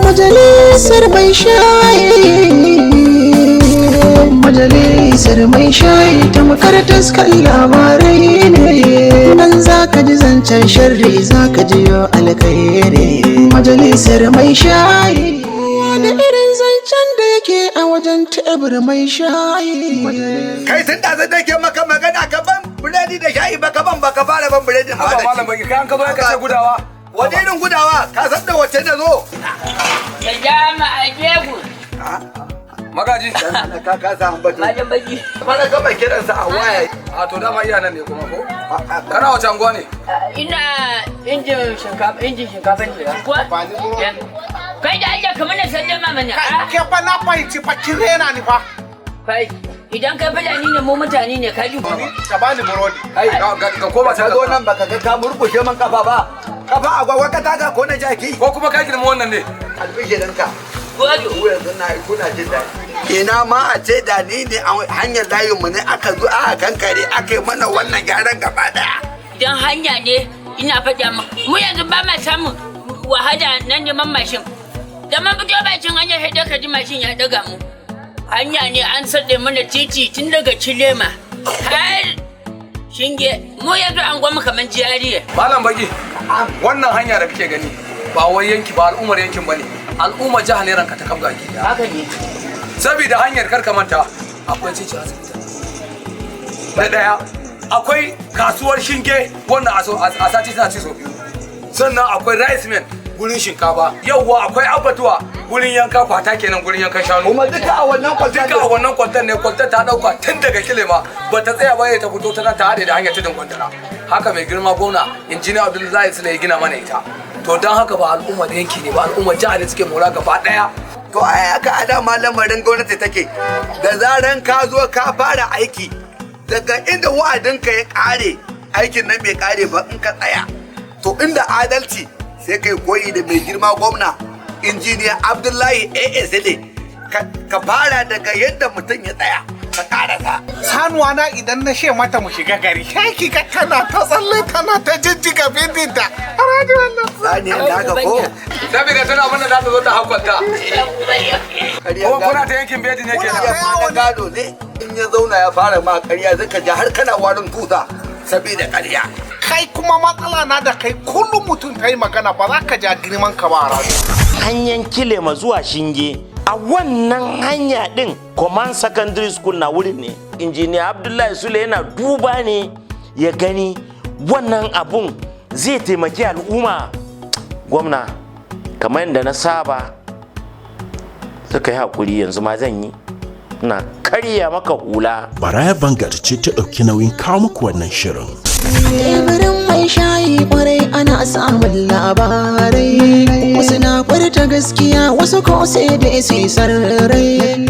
Majalisar mai shayi, majalisar mai shayi ta taskar labarai ne. Nan za ka ji zancen sharri, za ka ji yo alkhairi. Majalisar mai shayi da irin zancen da yake a wajen tebur mai shayi. Kai, tun da zan ke maka magana ka ban biredi da shayi, baka ban baka fara ban biredin ba. Haba malam Baki, kai an ka zo ka ce gudawa. Wani irin gudawa? Ka san da wace na zo? Salama alaikum. Magaji. Ka samu batu. Malam Baki. Fara gama kiransa a waya. A to, dama iya nan ne kuma ko? Kana wace anguwa ne? Ina injin shinkafa, injin shinkafa ne. Ko? Kai da Allah, kamar na sallama mana. Ke fa, na fahimci fa kin rena ni fa. Kai, idan kai Fulani ne, mu mutane ne, ka ji. Ka bani burodi. Kai, ka koma ka can. Zo nan baka ga ka murkushe man kafa ba. Kafa agwagwa ka taka ko na jaki? Ko kuma kai girma wannan ne? Albishirinka. Gado. Ku yanzu na kuna jin daɗi. Ina ma a ce da ni ne a hanyar layinmu ne aka zo aka kankare, aka yi mana wannan gyaran gaba daya. Idan hanya ne, ina faɗa ma. Mu yanzu ba ma samun wahala na neman mashin. Da mun fito bakin hanya, sai dai ka ji mashin ya ɗaga mu. Hanya ne, an saɗe mana titi tun daga Cilema har Shinge. Mu yanzu an gwamma kamar jariya. Malam Baki, wannan hanya da kake gani ba wai yanki ba, al'ummar yankin bane. Al'ummar jihar ne ranka ta kaf gaki daya. Haka ne. Saboda hanyar, kar ka manta, akwai titi asibiti. Na daya, akwai kasuwar Shinge, wannan a sati tana ci sau biyu. Sannan akwai rice mill gurin shinkafa. Yauwa, akwai abattoir gurin yanka kwata kenan, gurin yankan shanu. Kuma duka a wannan kwalta. Duka a wannan kwaltar ne. Kwaltar ta dauka tun daga Kilema, ba ta tsaya ba, ta fito tana ta haɗe da hanyar Tudun Kwantara. Haka mai girma gwamna, Injiniya Abdullahi Sule, ya gina mana ita. To don haka ba al'ummar yanki ne ba, al'ummar jihar ne suke mora gaba daya. To ai haka a dama lamarin gwamnati take. Da zaran ka zo ka fara aiki, daga inda wa'adinka ya kare, aikin nan bai kare ba in ka tsaya. To inda adalci, sai kai koyi da mai girma gwamna, Injiniya Abdullahi A.A. Sule, ka fara daga yadda mutum ya tsaya ka karasa. Sanuwa na, idan na she mata mu shiga gari, sai ki ga tana ta tsalle, tana ta jijjiga bindinta. Haraji wannan. Saniyar naka ko? Saboda tana abin da za ta zo ta hakwanta. Ko kuna ta yankin beji ne kenan? Ƙarya na gado ne. In ya zauna ya fara ma ƙarya, zaka ji har kana warin tusa saboda ƙarya. Kai kuma, matsala na da kai, kullum mutum ta yi magana ba za ka ja girman ka ba a radio. Hanyar Kilema zuwa Shinge, a wannan hanya din Command Secondary School na wurin ne. Injiniya Abdullahi Sule yana duba ne ya gani wannan abun zai taimaki al'umma. Gwamna, kamar yadda na saba, suka yi haƙuri, yanzu ma zan yi, ina karya maka hula. Baraya Vanguard ce ta ɗauki nauyin kawo muku wannan shirin. Teburin mai shayi kwarai ana samun labarai. Wasu na furta gaskiya, wasu ko sai da su sarrai.